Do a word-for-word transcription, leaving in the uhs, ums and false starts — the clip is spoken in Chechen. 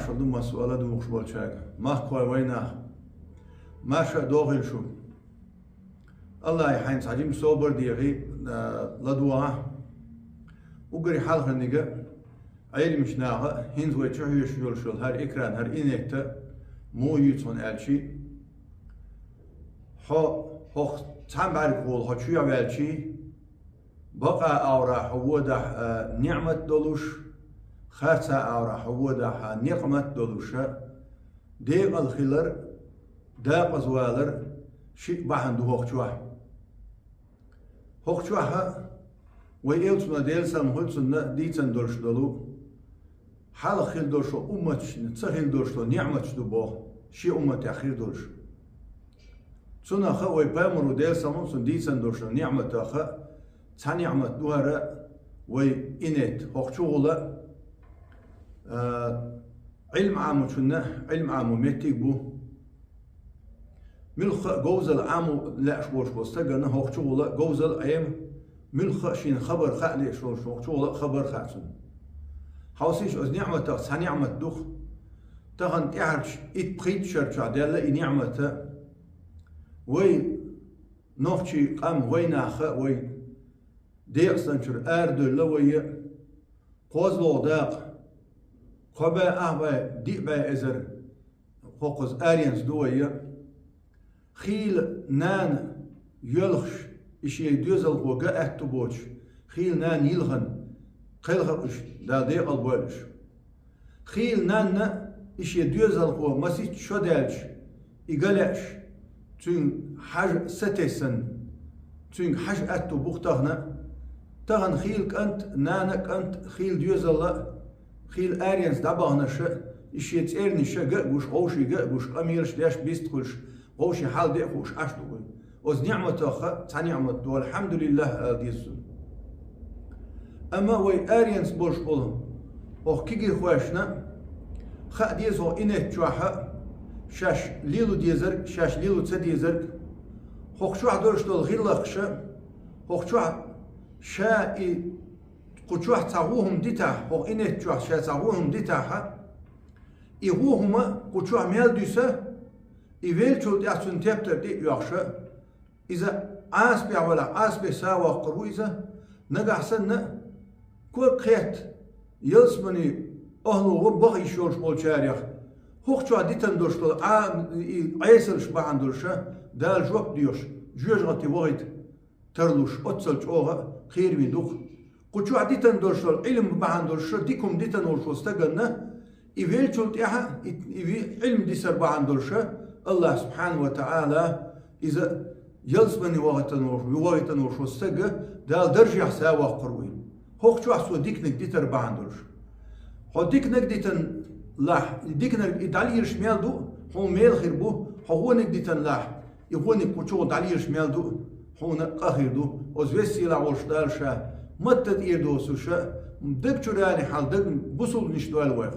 Шу ду масъала дувгӀуш болчаьрга. Махкахой вайнах. Маша дохийла шу. Аллахьа хьайна цхьа жима собар дехий, а, ладувгӀа. Уггаре хьалхарниг Ӏилманча наха, хӀинца вай чу хьоьжуш йолуш йолу хӀара экран, хӀара инетта муха юьйцу хьуна аьлчи, хьо хӀокху цхьана бӀаьргахула хьо чу яхьаваьлчи, бакъа агӀора хьо водахь, а, ниӀмат долуш, харца агӀора хьо водахь, а, некъмат долуша, декъала хилар, декъаза валар шиъ бахьана ду хӀокху чохь. ХӀокху чохь вай элчано, Делан салам хуьлда цунна, дийцина долуш долу, хьалха хир долуш умматашна ца хир долуш долу ниӀматаш ду боху, шен умматех хир долуш. Цунах а вай пайхамаро, Делан салам хуьлда цунна, дийцина долуш долу ниӀматах а цхьа ниӀмат ду хӀара вай инетта, хӀокху чухула, а, Ӏилма Ӏамочунна Ӏилма Ӏамо меттиг бу. Муьлхха а говзалла Ӏамо лаьаш волуш волу стагана хӀокху чухула говзалла Ӏема, муьлхха а шена хабар хаа лууш волуш хӀокху чухула а хабар хаьа цунна. Хьовсийша, оцу ниӀматах цхьа ниӀмат ду-кх. Тахана тӀаьхьарчу итт-пхийтта шарчохь даьлла и ниӀмат а. Вай нохчий къам, вайнах а, вай декъастанчуьра арадевлла вай а, кхозлагӀа дакъа, кхо бӀе, ах бӀе, диъ бӀе эзар хӀокхуза аренца ду вай а. Хийла нана йоьлхуш, и шен доьзалхо ган аьтту боцуш, хийла нана йилхина, кхелха а уьш, Дала декъал бойла уьш. Хийла нанна и шен доьзалхо масийтта шо даьлча, и ган лаьаш, цуьнга хьажа сатесна, цуьнга хьажа аьтту бу-кх тахана. Тахана хийла кӀант, нана а кӀант, хийла доьзалла а, хийла аренца дӀабаханарш а, и шен цӀерниш а ган а гуш, вовшийн ган а гуш, къамелаш деш, бист хуьлуш, вовшийн хьал де а хууш Ӏаш ду вай. Оцу ниӀматах а цхьа ниӀмат ду, алхьамдулиллахӀ ала деза цунна. Амма вай аренца болуш болу хӀокху кегийрхошна хаа деза хӀокху инетта чохь а шаьш лело дезарг, шаьш лело ца дезарг, хӀокху чохь долуш долу гӀиллакхаш а, хӀокху чохь ша и, кху чохь цхьа вон хӀума дитахь, хӀокху инетта чохь ша цхьа вон хӀума дитахь а, и вон хӀума кху чохь мел дуьсу, и веллачул тӀаьхьа цунна тептар тӀе а оьхуш а, иза Ӏасапехь валахь, Ӏасапе сов воккхур ву иза, нагахь санна, ког кхетта, ялсаманин охӀла ван баха йиш йолуш болчарех, хӀокху чохь дитина долуш долу Ӏа-, и Ӏесалш бахьана долуш а, Дала жоп доьхуш, жоьжахате вахийта тарлуш, оццул чӀогӀа а кхераме ду-кх. Кху чохь дитина долуш долу Ӏилма бахьана долуш а, дика хӀума дитина волуш волу стаганна, и веллачул тӀаьхьа, и, и ви-, Ӏилма дисар бахьана долуш а, АллахӀ субхьанаху ва таӀала иза ялсамане вахийтина волуш, вахийтина волуш волу стаг а Дала даржехь сов воккхур ву и. ХӀокху чохь цо диканиг дитар бахьана долуш. Хьо диканиг дитина лахь, и диканиг и дӀалелаш мел ду, хьуна мела хир бу, хьо вониг дитина лахь, и вониг кху чухула дӀалелаш мел ду, хьуна къа хир ду. Оцу веза-сийлахь волуш Дала ша матта тӀера доцуш а, даг чуьра а хьал, даг бусулбанаш дойла вайх.